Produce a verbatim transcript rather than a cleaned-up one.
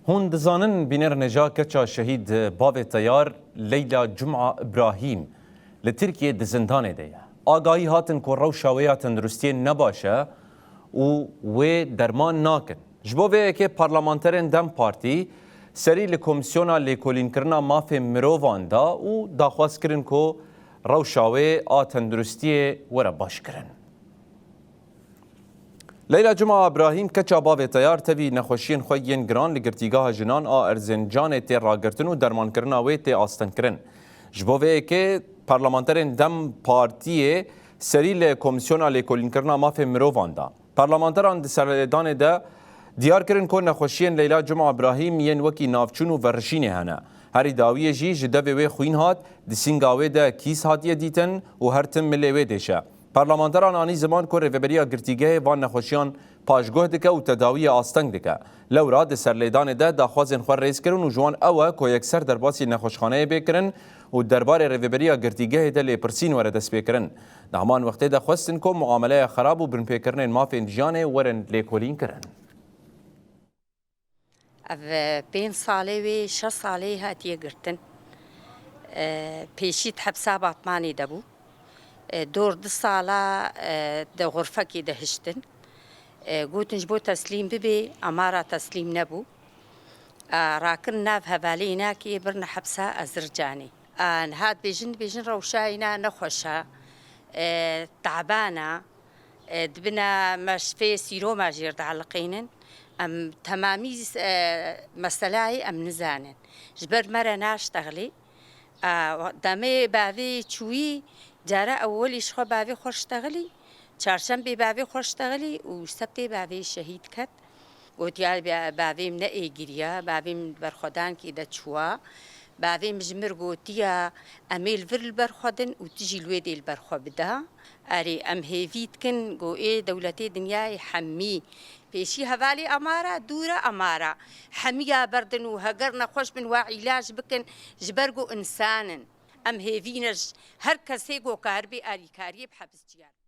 Hûn dizanin bînerên hêja keça şehîd bavê teyar Leyla Cuma Îbrahîm li Tirkiyê di zindanê de ye. Agahî hatin ku rewşa wê ya tenduristiyê ne baş e û wê derman nakin. Ji bo vê yekê parlamenterên DEM Partî serî li Komîsyona Lêkolînkirina Mafê Mirovan da û daxwaz kirin ku rewşa wê a tenduristiyê were başkirin. Leyla Cuma Îbrahîm keça bavê teyar tevî nexweşiyên xwe yên giran li Girtîgeha Jinan a Erzincanê tê ragirtin û dermankirina wê tê astengkirin. Ji bo vê yekê parlamenterên DEM Partiyê serî li Komîsyona Lêkolînkirina Mafê Mirovan da. Parlamenteran di serlêdanê de diyar kirin ku nexweşiyên Leyla Cuma Îbrahîm yên wekî navçûn û verişînê hene. Herî dawiyê jî ji devê wê xwîn hat, di sînga wê de kîs hatiye dîtin û her tim milê wê dêşe. Parlamenteran anî ziman ku Rêveberiya Girtîgehê van nexweşiyan paşguh dike û tedawiyê asteng dike. Lewra di serlêdanê de daxwazên xwe rêz kirin û ji wan ew e ku yekser derbasî nexweşxaneyê bê kirin û derbarê Rêveberiya Girtîgehê de lêpirsîn were destpêkirin. Di heman wextê de xwestin ku muameleya xerab û binpêkirinên mafên jiyanê werin lêkolînkirin. Ev, e, pênc salê wê, şeş salê hatiye girtin. E, pêşî di hepsa Batmanê de bû. E, dor du sala, e, di xurfekê de hiştin. E, gotin ji bo teslîm bibê, amara teslîm nebû. E, rakin nav hevalê înakê birine hepsa Ezircanê. E, niha dibêjin, dibêjin rewşa îna nexweş e, e, taban e. E, dibine meşfê sîroma jêr dieliqînin. Em temamî, e, meselayê em nizanin. Ji ber me re naştexilî. E, demê bavê çûyî, cara ewwelî ji xwe bavê xwe ştexilî, çarşembê bavê xwe ştexilî û sebtê bavê şehîd ket. Gotiya, "Ba-, bavê min ne êgiriya, bavê min berxwedankî de çûwa. Bavê min ji mir gotiya, 'Em ê li vir li ber xwe din û tu jî li wê dê li ber xwe bida.'" Erê, em hêvî dikin, go ê dewletê dinyayê hemî, pêşî hevalê amara, dûre amara, hemiya berdin û heger nexweş bin, wa îlac bikin, ji ber go însan in. Em hêvî ne ji her kesê go karibê alîkariyê bi hepis ciyar.